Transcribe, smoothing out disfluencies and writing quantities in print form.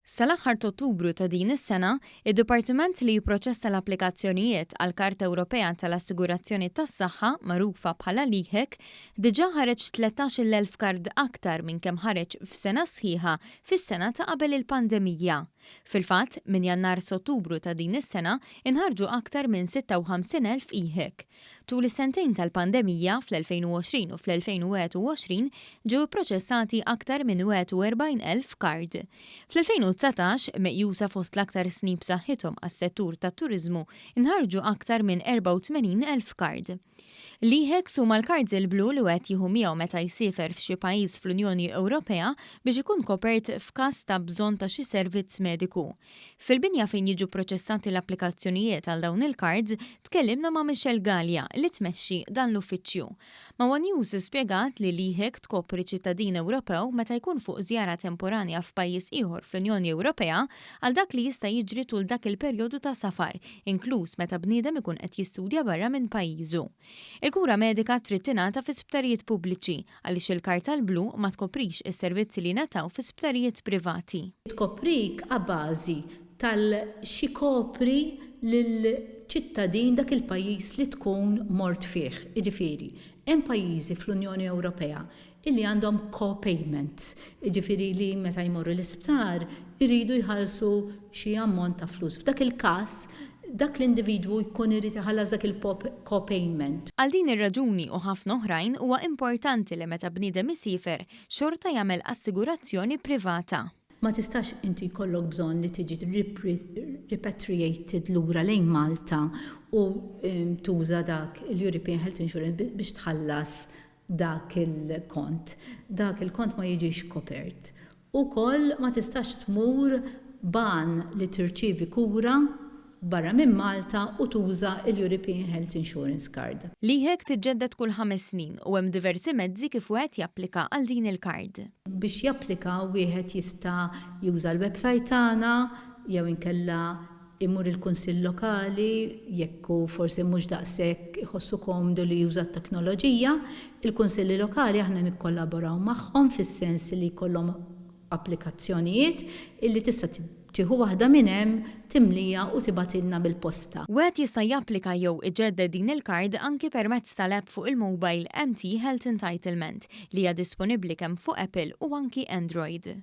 Sal-aħħar t'Ottubru ta' din is-sena, id-Dipartiment li jipproċessa l-applikazzjonijiet għall-Karta Ewropea tal-Assigurazzjoni tas-Saħħa, magħrufa bħala l-EHIC, diġà ħareġ 13,000 kard aktar minn kemm ħareġ f'sena sħiħa fis-sena ta' qabel il-pandemija. Fil-fatt, minn Jannar s'Ottubru ta' din is-sena inħarġu aktar minn 56,000 EHIC. Tul is-sentejn tal-pandemija, fl-2020 u fl-2021, ġew ipproċessati aktar minn 41,000 kard. Fl-2019, meqjusa fost l-aktar snin b'saħħithom għas-settur tat-turiżmu, inħarġu aktar minn 84,000 kard. L-EHICs huma l-kards il-blu li wieħed jieħu miegħu meta jsiefer f'xi pajjiż fl-Unjoni Ewropea biex ikun kopert f'każ ta' bżonn ta' xi servizz mediku. Fil-binja fejn jiġu pproċessati l-applikazzjonijiet għal dawn il-kards, tkellimna ma' Michelle Galea li tmexxi dan l-uffiċċju. Ma' one News spjegat li l-EHIC tkopri ċittadin Ewropew meta jkun fuq żjara temporanja f'pajjiż ieħor fl-Unjoni Ewropea għal dak li jista' jiġri tul dak il-perjodu ta' safar, inkluż meta bniedem ikun qed jistudja barra minn pajjiżu. Il-kura medika trid tingħata fi sptarijiet pubbliċi għaliex il-karta l-blu ma tkoprix is-servizzi li jingħataw fi sptarijiet privati. Tkoprik a bażi tal x'ikopri lil ċittadin dak il-pajjiż li tkun mort fih. Jiġifieri, hemm pajjiżi fl-Unjoni Ewropea illi għandhom co-payments, jiġifieri li meta jmorru l-isptar iridu jħallsu xi ammont ta' flus. F'dak il-każ, dak l-individwu jkun irid iħallas dak il-co-payment. Għal din ir-raġuni u ħafna oħrajn huwa importanti li meta bniedem isiefer xorta jagħmel assigurazzjoni privata. Ma tistax inti jkollok bżonn li tiġi repatriated lura lejn Malta u tuża dak il-European Health Insurance biex tħallas dak il-kont. Dak il-kont ma jiġix kopert. Ukoll ma tistax tmur b'għan li tirċievi kura barra minn Malta u tuża l-European Health Insurance Card. L-EHIC tiġġedded kull ħames snin u hemm diversi mezzi kif wieħed japplika għal din il-kard. Biex japplika wieħed jista' juża l-websajt tagħna jew inkella imur il-Kunsill Lokali jekk hu forsi mhux daqshekk iħossu komdu li juża t-teknoloġija. Il-Kunsilli Lokali aħna nikkollaboraw magħhom fis-sens li jkollhom applikazzjonijiet illi tista' tieħu waħda minn hemm, timlija u tibgħatilna bil-posta. Wieħed jista' japplika jew iġedded din il-kard anki permezz tal-app fuq il-mobile MT Health Entitlement li hija disponibbli kemm fuq Apple u anki Android.